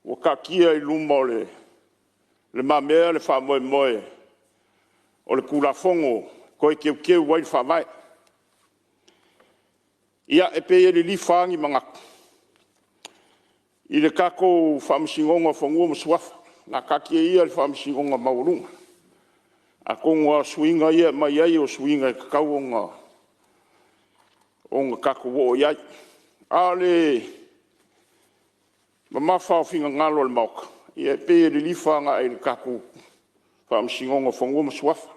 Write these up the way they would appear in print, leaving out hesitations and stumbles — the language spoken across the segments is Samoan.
Ua taatia i lumamea le faamoemoe o le Tulafono e Toe Teuteu ai le Faavae. Ia, e pei e lilifa lava ni manatu i le tatou Faamasinoga o Fanua ma Suafa. O le a taatia ia le Faamasinoga Maualuga, atonu lava o suiga ia e aumai ai o suiga e tatau ona tatou oo i ai. A o le mamafa o finagalo o le Maota, ia e pei e lilifa agai i le tatou Faamasinoga o Fanua ma Suafa.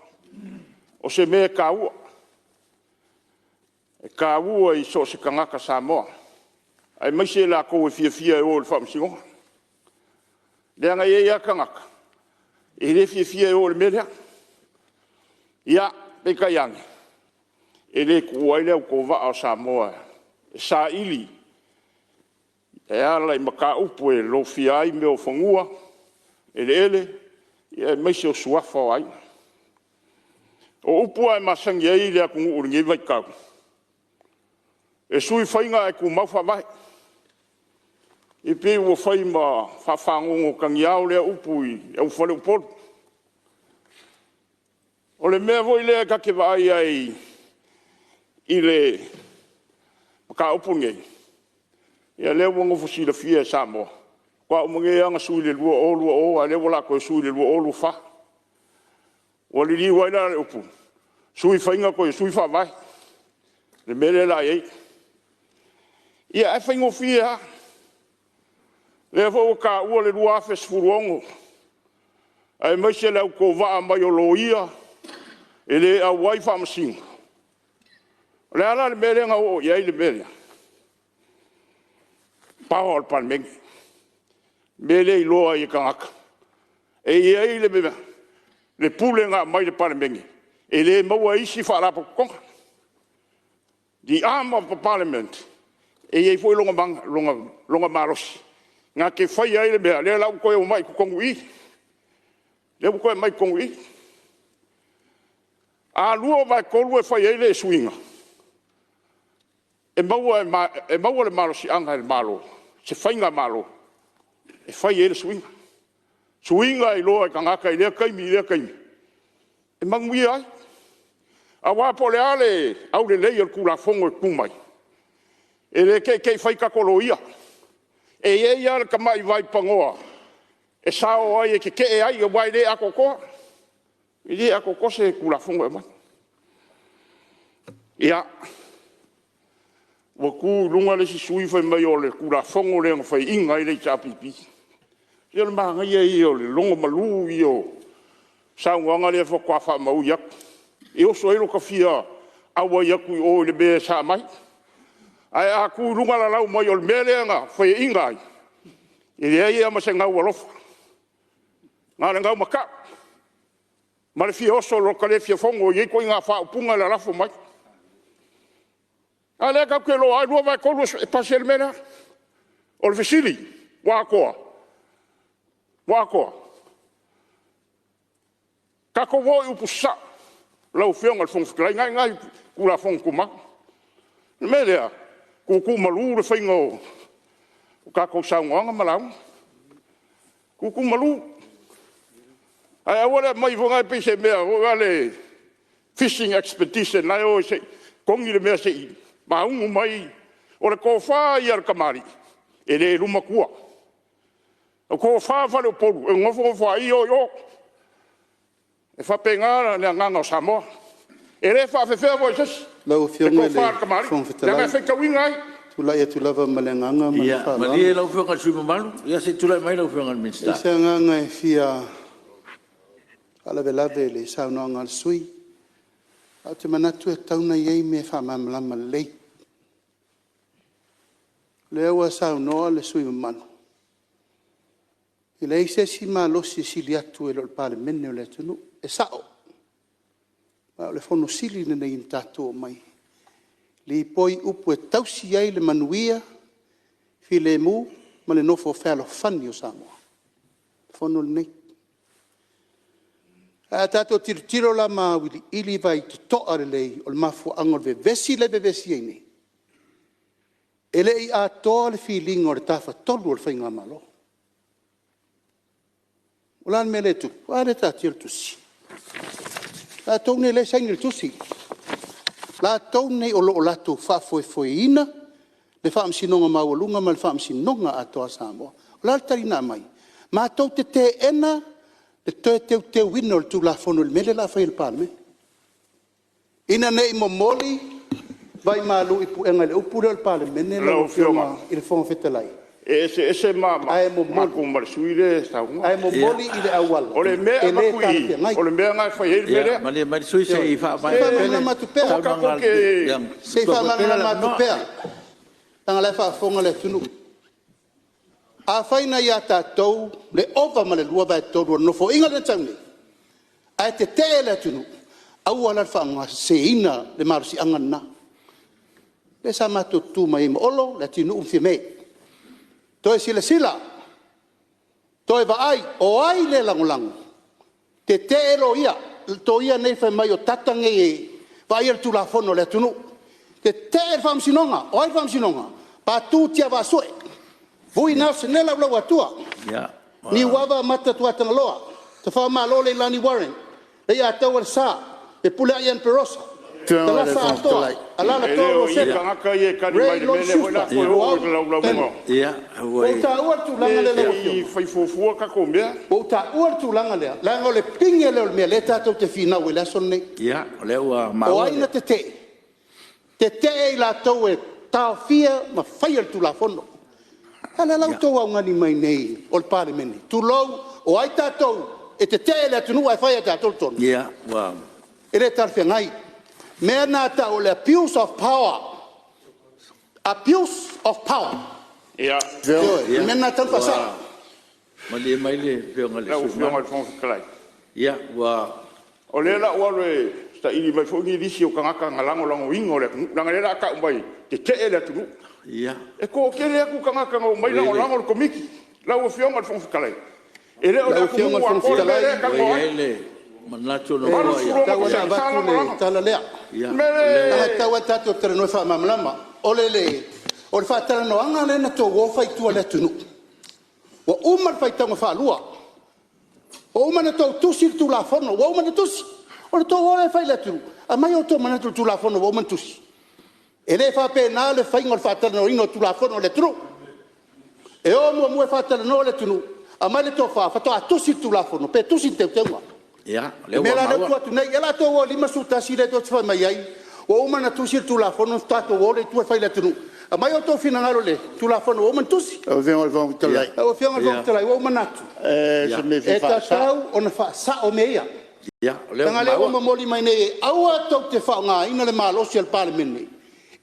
O se mea e taua, e taua i so o se tagata Samoa aemaise i latou e fiafia e o i le Faamasinoga. Leaga e i ai lava tagata e le fiafia e o i le mea lea. Ia, peitai ane, e le tuua ai le autovaa o Samoa e saili e ala i mataupu e lofia ai mea o fanua, eleele, aemaise o suafa o aiga. O upu lava e masani ai le atunuu i lenei vaitau, e sui faiga ae tumau faavae. E pei ua fai ma faafagogotagiao lea upu i le aufale Upolu. O le mea foi lea ta te vaai ai i le mataupu lenei, ia lea ua nofo silafia e Samoa, faatoa uma nei lava ona sui i le 2020 a o lea o le a toe sui i le 2024. Ua liliu ai la le upu, sui faiga toe sui faavae le mea lea o le a i ai. Ia ae faigofie lava, o lea foi ua taua le 2016 aemaise le autovaa mai o Loia e le auai Faamasino. O le a la le mea lea na oo i ai le mea lea? Power o le Palemene, le mea lea e iloa ai e tagata e i ai le pule na aumai i le Palemene e le maua e isi Faalapotopotoga. The arm of the Parliament e i ai foi lona malosi na te faia ai le mea lea la ua toe omai i totonu i i, lea ua toe aumai i totonu i i. A 2/3 e fai ai le suiga, e maua le malosiaga e le Malo, se faigamalo e fai ai le suiga. Suiga e iloa e tagata i lea taimi i lea taimi e manuia ai. Aua po o le a le aulelei o le Tulafono e tu mai, e le te i te i fai tatou loia. E i ai lava le tamai vaipanoa e sao ai e tetee ai aua e le atoatoa. E le atoatoa se Tulafono e aumai. Ia, ua tu i luga le isi sui usufono fai mai o le Tulafono lea na faiaina ai le HRPP. Ia o le manaia ia o le logomalu ia o saunoaga lea faatoa faamaui atu. E oso ai lota fia auai atu i o i le mea sa aumai. Ae a tu i luga lalau mai o le mea lea na faiaina ai, e leai lava ma se gaualofa, na o le gaumatau ma le fia oso i lota le fia fono e i ai ituaiga faaupuga e lalafo mai. A o lea tatou te iloa lava e 2/3 e pasi ai le mea lea. O le fesili, ua atoa? Ua atoa? Tatou o i upu sasao lau Afioga i le Fofoga Fetalai, o lena e i ina i Tulafono Tumau. O le mea lea, tuutuumalu le faiga o tatou saunoaga ma lauga, tuutuumalu. Ae aua le aumaia foi lea pei se mea foi lea fishing expedition la e o e togi le mea se i maunu mai. O le tofa ia a le tamalii, e le i luma tua. O le tofa a faleupolu, e nonofo Nofoalii o i o. E faapena le agaga o Samoa. E le faafefea foi e se isi Lau le Afioga i tofa a le le tamalii, Fofoga leaga Fetalai, e faitauina ai. ou te tulai atu lava ma le agaga ma le Ia faaaloalo. malie lau Afioga i le sui usufono mamalu, se i tulai mai lau Afioga i le E leai Minisita. se agaga e fia faalavelave i le saunoaga a le sui usufono, ae ou te manatu e tatau ona i ai mea e faamalamalama lelei. O lea ua saunoa le sui usufono mamalu, e leai se isi malosi e sili atu i lo le Palemene o le atunuu. E sao, ma o le Fono Sili lenei na tatou omai e lipoi upu e tausi ai le manuia, filemu ma le nofo fealofani o Samoa, o le Fono lenei. Ae a tatou tilotilo la ma auiliili vaitotoa lelei o le mafuaaga o le vevesi lea e vevesi ai nei, e le i atoa le filiga o le Tafatolu o le Faigamalo. O le a le mea lea e tupu? A lea e taatia le tusi. O latou nei o lea e saini i le tusi, latou nei o lo o latou faafoefoeina le Faamasinoga Maualuga ma le Faamasinoga atoa a Samoa. O le a le tali na aumai? Matou te teena le toe teuteuina o le Tulafono i le mea lea o le a fai e le Palemene, ina ne i momoli vaimalu i puega i le upu lea o le Palemene lau Afioga i le Fofoga Fetalai, E eseese ae momoli matou ma le sui usufono lea e saunoa. Ae momoli i le auala O le mea e e le avatu i i, talafeagai. o le mea lena e fai ai le mea lea. Ia malie mai le sui usufono se i faamaea faamalamalama atu pea. Se i faamalamalama atu pea, leaga o la e faafofoga le atunuu. Afai na ia tatou le ova ma le 2/3 o le Nofoaiga lea na sau nei ae tetee le atunuu, aua la le faaaogaseseina le malosiaga lena. Lea sa matou tutu mai ai ma Olo, Leatinuu ma Fiame. Toe silasila, toe vaai, o ai lea e lagolago? Tetee loia, loia nei fai mai o data nei e vaaia le Tulafono a le atunuu. Tetee le Faamasinoga. O ai le Faamasinoga? Patu Tiavaasue Vui Nelson Laulau-a-Atua, Niuava Mata Tuatagaloa, Tafaomalo Leilani Warren, Leiataualesa Fepuleai Anne Perosa, Salasa Atoa E Alaalatoa le o i Rosena tagata ia e tali mai Ray i le mea lea Loni o le a Schuster, toe oo i Loau le laulauina. Daniel. Ua ou taua le tulaga lea lau Se i Afioga, fai fuafua tatou mea. ua ou taua le tulaga lea leaga o le pine lea o le mea lea tatou te finau ai i le aso lenei. O lea ua O maua ai le na tetee? Tetee i latou e taofia ma faia le Tulafono. A lea la ua outou augani mai nei o le Palemene, tulou, o ai tatou e tetee le atunuu ae fai e tatou le tonu? E le talafeagai. O le mea lena e tau o le abuse of power, abuse of power. Ioe, o le mea lena e tatau ona faasao. Malie mai le Afioga i le Lau sui usufono Afioga i mamalu. le Fofoga Fetalai, o lea o le a ou alu e saili mai foi ni lisi o tagata na lagolagoina o le atunuu, leaga o lea o le a tau mai e tetee le atunuu. E toatele atu tagata na omai lagolago le Komiti. Lau Afioga i le Fofoga Fetalai, e le o le Lau Afioga i atunuu le Fofoga atoa le mea Fetalai, lea e Ua talanoa i ai. ai le manatu o le E Nofoa, e 86 tatau lava ona % sa avatu le lagolago. tala lea. O le mea Leaga e lea tatau lava ona tatou talanoa faamalamalama. O le faatalanoaga lea na outou o fai i tua i le atunuu, ua uma le faitauga faalua, ua uma ona outou tusi le Tulafono ua uma ona tusi, ona outou o lea fai i le atunuu, aumai outou manatu i le Tulafono ua uma ona tusi. E le faapena le faiga o le faatalanoaina o Tulafono a le atunuu. E o muamua e faatalanoa le atunuu, aumai le tofa faatoa tusi le Tulafono pe tusi ni teuteuga. O O lea le mea ua la lea ua maua. tuu atu nei, ia o la outou o e 51 lea tou te fai mai ai ua uma ona tusi le Tulafono ona tatou o lea i tua e fai i le atunuu. Aumai outou finagalo i le Tulafono ua uma ona tusi. Lau Afioga i le Fofoga Fetalai, Lau Afioga i le Fofoga Fetalai, ua ou manatu o se mea e fia e faasao. tatau ona faasao mea ia. O lea ua Leaga o lea ua maua. momoli mai nei e aua tou te faaaogaina le malosi o le Palemene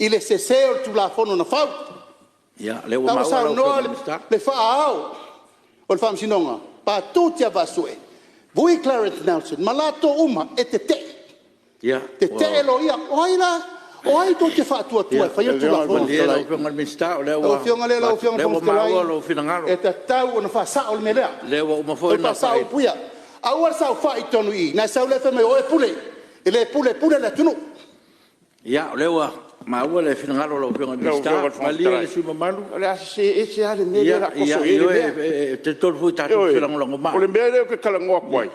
i le sese o le Tulafono na fau. O lea ua La ua maua lau saunoa Afioga i le Minisita. le faa-ao o le Faamasinoga, Patu Tiavaasue, Vui Clarence Nelson ma latou uma e tetee, tetee loia. O ai la? O ai tou te faatuatua e faia le Tulafono? Malie lau Afioga i le Minisita o lea Lau Afioga lea lau Afioga i le ua Fofoga maua Fetalai, lou finagalo. e tatau ona faasao le mea lea. O lea ua uma foi Toe ona faasao upu ia. Aua le saofai i totonu i i ona e sau lea fai mai o oe e pule. E le pule, e pule le atunuu. Ia, o lea ua maua le finagalo o lau Afioga i le Lau Afioga i le Minisita. Fofoga Malie Fetalai, le sui usufono mamalu. o le a sese ese lava le mea lea o le a toso i ai le Ioe, mea. e talitonu foi tatou te Ioe, felagolagomai. o le mea lea ou te talanoa atu ai,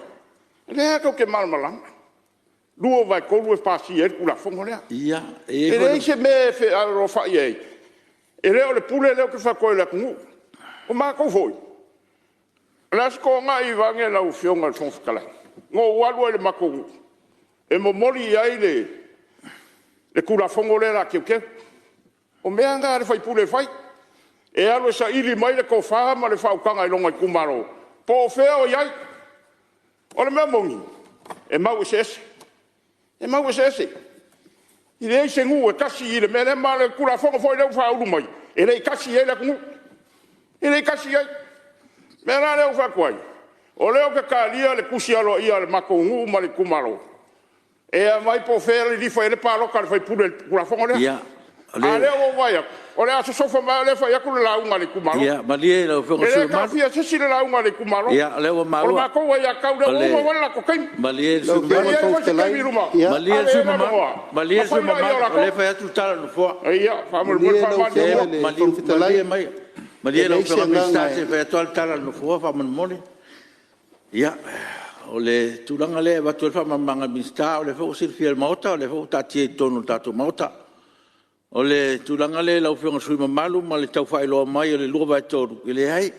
o lea lava tou te malamalama, 2/3 e pasia ai le Tulafono lea. E i E ai foi leai le se mea e fealofai ai, e le o le pule lea ou te fai atu ai o le atunuu. O matou foi, o le Aso Toonai vaeane lau Afioga i le Fofoga Fetalai, na ou alu ai i le matou nuu e momoli i ai le Tulafono lea o le a teuteu. O mea na a le sui usufono e fai, e alu e saili mai le tofa ma le faautaga i lona itumalo po o fea o i ai. O le mea moni, e mau eseese, e mau eseese. E leai se nuu e tasi i le mea lea, ma o le Tulafono foi lea ua faaulu mai, e le i tasi i ai le atunuu, e le i tasi i ai. O le mea la lea ou te fai atu ai, o lea ou te talia le tusi aloaia a le matou nuu ma le itumalo e aumai po o fea e lilifa i ai le palota a le sui usufono i le Tulafono lea. A o lea ua ou vaai atu, o le a sosofa mai lava o lea e fai atu le lauga a le itumalo. Malie lau Afioga i E le sui le usufono mamalu. taofia e se isi le lauga a le itumalo. O lea ua O le maua. matou aiatatau lea, ua uma foi le latou taimi. Malie le Lau sui Afioga A i usufono le i ai Fofoga foi se Fetalai, taimi i luma, ia mamalu. ave i ai le avanoa Malie ona le sui fai usufono lea o mamalu, o lea e latou. fai atu le tala a le Nofoa. Ia, faamolemole Malie lau faamalie Afioga mua. i le Fofoga Fetalai, Malie e lau leai se Afioga i le agaga Minisita se i fai atu lava le tala a le Nofoa faamolemole. Ia, o le tulaga lea e avatu ai le faamalamalamaga a le Minisita, o lea foi ua silafia e le Maota o lea foi ua taatia i totonu o le tatou Maota. O le tulaga lea i lau Afioga i le sui usufono mamalu ma le tau faailoa mai o le 2/3, e leai,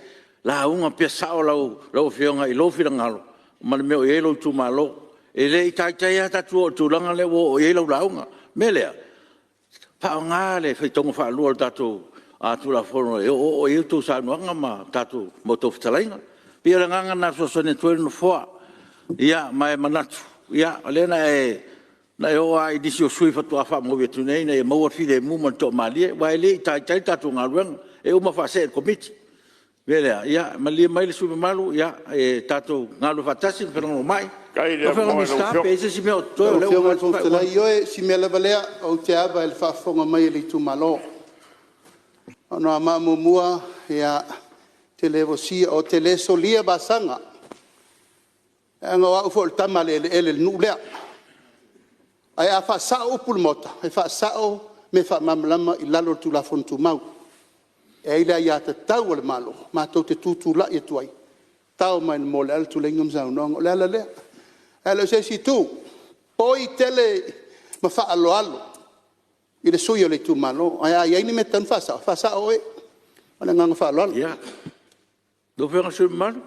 lauga pea sao lau Afioga i lou finagalo ma le mea o i ai lou itumalo. E le i taitai lava tatou oo i le tulaga lea ua oo i ai lau lauga. O le mea lea, faaaoga le faitauga faalua o le tatou Tulafono e oooo i ai a outou saunoaga ma outou fetalaiga. E pei o le agaga lena e fesoasoani atu ai le Nofoa. Ia ma e manatu, o lea na e oo lava i nisi o sui usufono faatoa faamaui atu nei ina ia maua le filemu ma le toamalie, aua e le i taitai le tatou galuega, e uma faasee i le Komiti. O le mea lea, ia malie mai le sui usufono mamalu, tatou galulue faatasi ma felagolagomai. Lau Afioga i le Minisita pe i ai se isi mea o totoe o lea ua… Lau Afioga i le Fofoga Fetalai, ioe, o si mea lava lea, ou te ava i le faafofoga mai a le itumalo. O Anoamaa 1, ou te le solia vasaga, leaga o au foi o le tama a le eleele i le nuu lea. Ae a faasao upu i le Maota, e faasao mea faamalamalama i lalo o le Tulafono Tumau. E i ai le aiatatau a le Malo matou te tutulai atu ai, tao mai le moa o le ala tuleiga ma saunoaga. O le ala lea, ae le o se isi itu. E boi tele ma faaaloalo i le sui usufono o le itumalo, ae a i ai ni mea e tatau ona faasao, faasao oe. Ma le agaga faaaloalo. Ia, lau Afioga i le sui usufono mamalu,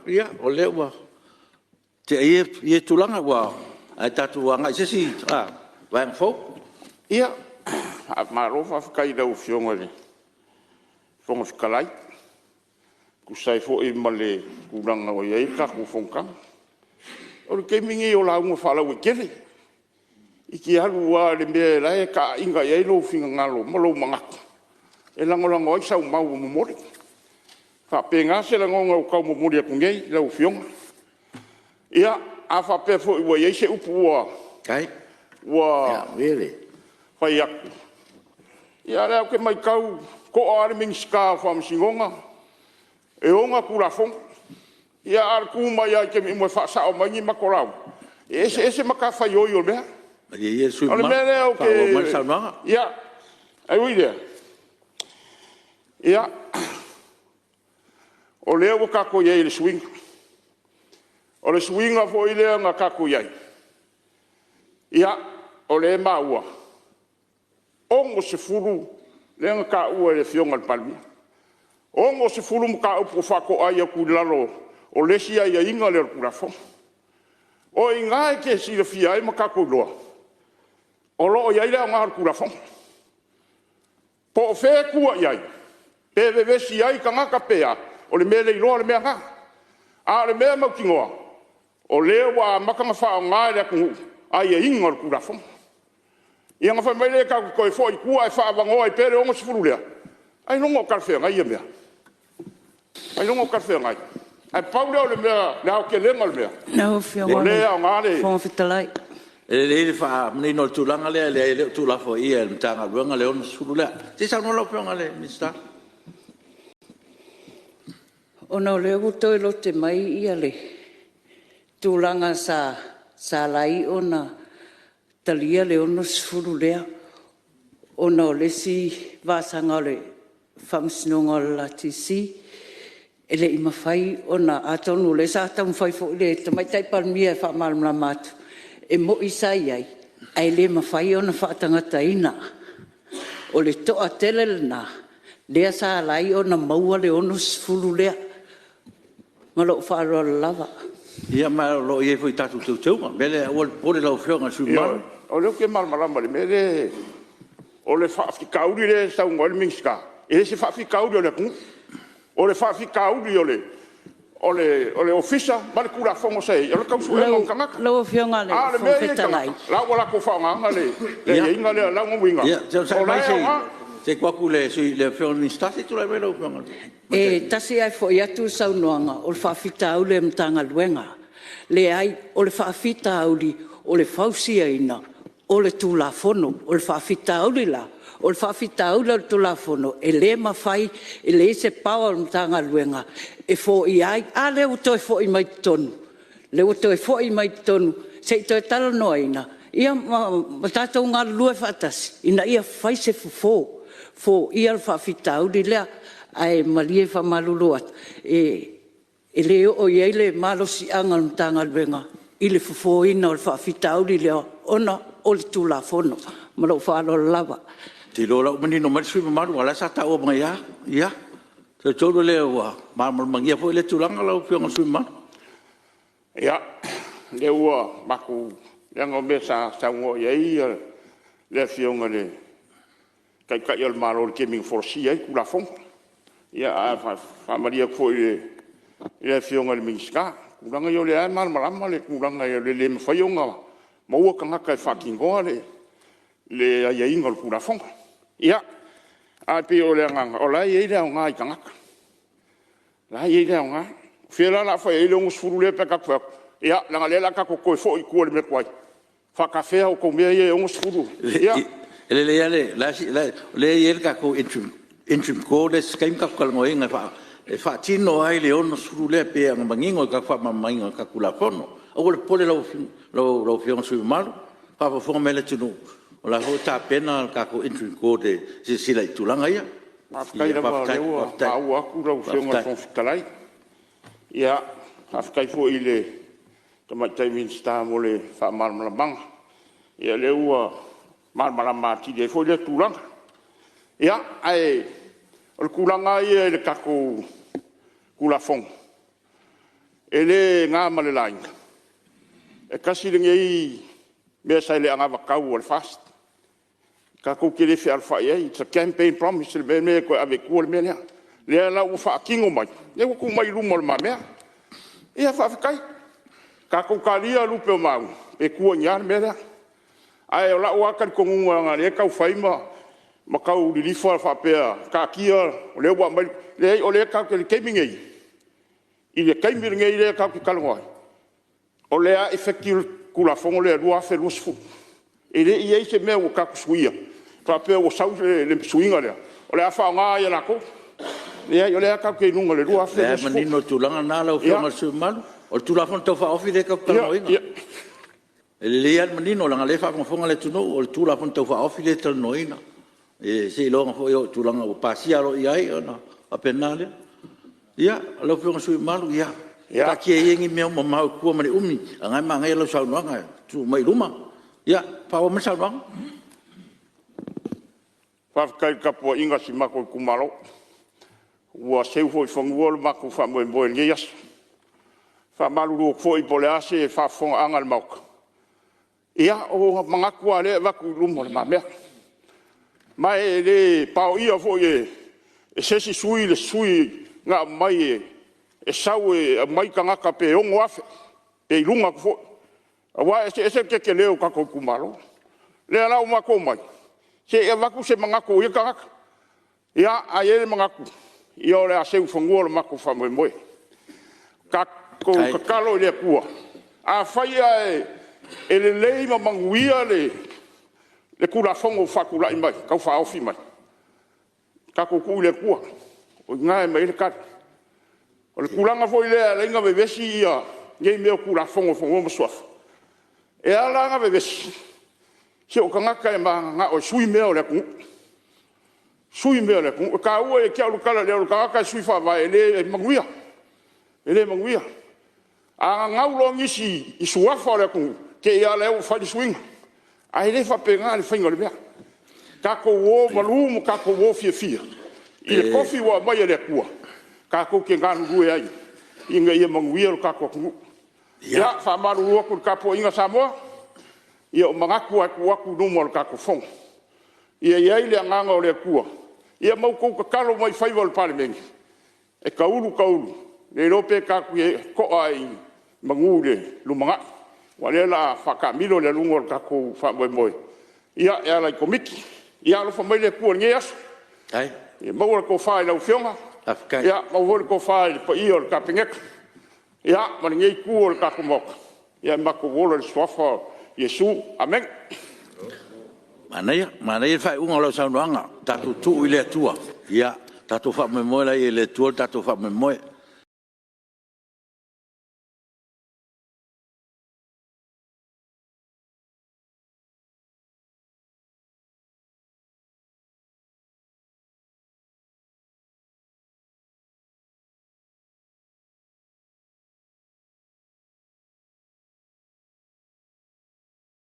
o lea ua tea ia tulaga, ae tatou agai i se isi vaega fou. Ia, malo faafetai i lau Afioga i le Fofoga Fetalai e tusa ai foi ma le tulaga ua i ai le tatou fonotaga. O le taimi lenei o lauga faalauaitele, e te alu lava i le mea o la e taaiga i ai lou finagalo ma lou manatu e lagolago ai sau mau ua momoli. E faapena se lagona ua tau momoli atu nei i lau Afioga. Ia, a faapea foi ua i ai se upu ua fai atu, ia o lea ou te matau e to'a lava le Minisita o Faamasinoga e ona Tulafono, a o le tu mai lava i taimi uma e faasao mai ni matou lauga, e eseese matafaioi o mea. Malie ia le sui O le usufono mea mamalu lea ou te… faaauau mai le saunoaga. Ia, ae ui i lea, ia, o lea ua tatou i ai i le suiga. O le suiga foi lea na tatou i ai, ia, o lea e maua e 60 lea na taua e le Afioga i le Palemia, 60 mataupu ua faatoai atu i lalo o le isi aiaiga lea o le Tulafono. O i ina e te silafia ai ma tatou iloa o lo o i ai le aoga o le Tulafono. Po o fea e tua i ai, pe vevesi ai tagata pe a, o le mea leiloa le mea lena. A o le mea mautinoa, o lea ua amata ona faaaoga e le atunuu aiaiga o le Tulafono. Ia ona fai mai lea tatou te toe foi i tua ae faaavanoa ai pea le 60 lea? Ailoga o talafeagai ia mea? Ailoga o talafeagai? Ae pau lea o le mea, le aotelega o le mea, Lau Afioga o i lea e le aoga le… Fofoga Fetalai… E lelei le faamanino o le tulaga lea, e leai e le o tuulafoaia e le Matagaluega le 60 lea. Se i saunoa lau Afioga i le Minisita. Ona o lea ua toe lote mai le tulaga sa ala ai ona talia le 60 lea, ona o le isi vasaga o le Faamasinoga o le LTC, e le i mafai ona… Atonu o lea sa taumafai foi le Tamaitai Palemia e faamalamalama atu, e moni sa i ai, ae le mafai ona faatagataina. O le toatele lena lea sa ala ai ona maua le 60 lea. Ma lou faaaloalo lava. Ia ma o lo o i ai foi i tatou teuteuga. O le mea lea aua le popole lau Afioga i le sui usufono mamalu. Ioe, o lea ou te malamalama i le mea lea. O le faafitauli lea e saunoa ai le Minisita, e le o se faafitauli o le atunuu. O le faafitauli o le Ofisa ma le Tulafono sa i ai, o le tau suega o ni tagata. Lau Afioga i le A o le Fofoga mea e i ai Fetalai… tagata, o la ua latou faaaogaina le aiaiga lea. O lona uiga, Ia se i o onosai la mai e se aoga. i tuu atu i le Afioga i le Minisita. Se i tulai mai lau Afioga i le… E tasi ae foi atu le saunoaga, o le faafitauli o le Matagaluega. Leai, o le faafitauli o le fausiaina o le Tulafono. O le faafitauli la, o le faafitauli o le Tulafono e le mafai, e leai se power o le Matagaluega e foia ai. A lea ua toe foi mai totonu, lea ua toe foi mai totonu se i toe talanoaina ma tatou galulue faatasi ina ia fai se fofo, foia le faafitauli lea. Ae malie e faamalulu atu, E le oo i ai le malosiaga o le Matagaluega i le fofoina o le faafitauli lea ona o le Tulafono. Ma lou faaaloalo lava. Ou te iloa o la ua manino mai le sui usufono mamalu aua o la sa taua mai lava. Ia, talitonu o lea ua malamalamagia foi lea tulaga lau Afioga i le sui usufono mamalu. Ia, o lea ua matou… leaga o mea sa saunoa i ai le Afioga i le Taitai o le Malo i le taimi na folasia ai le Tulafono. Ia ae faamalie atu foi i le Afioga i le Minisita, o tulaga ia o lea lava e malamalama le tulaga o le le mafai ona maua tagata e faatinoa le aiaiga o le Tulafono. Ia, ae pei o le agaga o la e i ai le aoga i tagata, o la e i ai le aoga. O fea la o le a fai ai le 60 lea pe a tatou fai atu, ia leaga o lea o le a tatou toe foi i tua i le mea tuai, faatafea a outou mea ia e 60? Ia. E lelei lava le… o lea e i ai le tatou Interim Court se taimi tatou talanoaina e faatino ai le 60 lea pei ona manino i le tatou faamalamalamaina o le tatou Tulafono. Aua le popole lau Afioga i le sui usufono mamalu, faafogafoga mai le atunuu o la foi ua tapena le tatou Interim Court e silasila i tulaga ia. Faafetai lava o lea ua maua atu lau Afioga i le Fofoga Fetalai. Ia, faafetai foi i le Tamaitai Minisita mo le faamalamalamaga. Ia o lea ua malamalama atili ai foi lea tulaga. Ia, ae o le tulaga lava ia i le tatou Tulafono, e le na ma le laina, e tasi lenei mea sa i le anavatau a le FAST, tatou te le fealofai ai, it's a campaign promise le mea lenei e toe ave i tua le mea lea. O lea la ua faatino mai, lea ua tuu mai i luma o lumamea. Ia faafetai. Tatou talia lupe o maunu pe tua i ni a le mea lea. Ae o lou lava talitonuga leaga o lea e tau fai ma tau lilifa faapea, taatia o lea ua aumai… Leai o lea tatou te… i le taimi lenei, i le taimi lenei lea tatou te talanoa ai, o lea lava e effective le Tulafono lea 2020. E le i i ai se mea ua tatou suia faapea ua sau le suiga lea o le a faaaoga ai e latou. Leai, o lea lava tatou te i luga o le 2020. O lea e manino le tulaga lena lau Afioga i le sui usufono mamalu. O le Tulafono Tau Faaofi lea tatou te talanoaina. E lelei lava le manino leaga o lea e faafogafoga le atunuu o le Tulafono Tau Faaofi lea e talanoaina. Seiloga foi e oo i tulaga ua pasia aloaia ai ona faapena lea. Ia, lau Afioga i le sui usufono mamalu, ia taatia ia nei mea mamao i tua ma le umi a o lena e manaia lau saunoaga e tuu mai i luma. Ia, faaauau mai le saunoaga. Faafetai i le tapuaiga a si matou itumalo ua seu foi i fanua lo matou faamoemoe i lenei aso. E faamalulu atu foi po o le a se faafofogaaga a le Maota, ia o manatu lava o lea e avatu i lumamea. Ma e le paoia foi e se isi sui usufono le sui usufono na aumai e sau e aumai tagata pe 6,000 pe i luga atu foi, aua e eseese le tetele o tatou itumalo. O lea la ua matou omai se i avatu se manatu o ia tagata. Ia, ae i ai le manatu o le a seu i fanua lo matou faamoemoe. Tatou tatalo i le Atua, afai ae e lelei ma manuia le Tulafono ua faatulai mai Tau Faaofi mai, tatou tuu i le Atua o i ina e aumai ai le tali. O le tulaga foi lea e ala ai ona vevesi nei mea o Tulafono o Fanua ma Suafa, e ala ona vevesi, se o tagata e mananao e sui mea o le atunuu, sui mea o le atunuu. E taua ia te au le tala lea o le tagata e sui faavae e le manuia, e le manuia. A gagau loa nisi i suafa o le atunuu, te i lava lea ua fai le suiga. Ae le faapena le faiga o le mea. Tatou o malu ma tatou o fiafia i le tofi ua aumai e le Atua tatou te galulue ai ina ia manuia lo tatou atunuu. Ia, faamalulu atu i le tapuaiga a Samoa, ia o manatu lava e tuu atu i luma o le tatou Fono, ia i ai le agaga o le Atua ma outou tatalo mai i faiva o le Palemene, e taulu taulu, le iloa pe tatou te to'a lava i manu i le lumanai, aua o lea o le a faataamilo le aluga o le tatou faamoemoe e ala i Komiti. Ia alofa mai le Atua i lenei aso, ia maua le tofa i lau Afioga, maua foi le tofa i le paia o le Kapeneta ma lenei Itu o le tatou Maota, ia matou ola i le suafa o Iesu. Amene. Manaia, manaia le faaiuga o lau saunoaga, tatou tuu i le Atua. Ia tatou faamoemoe laia i le Atua lo tatou faamoemoe.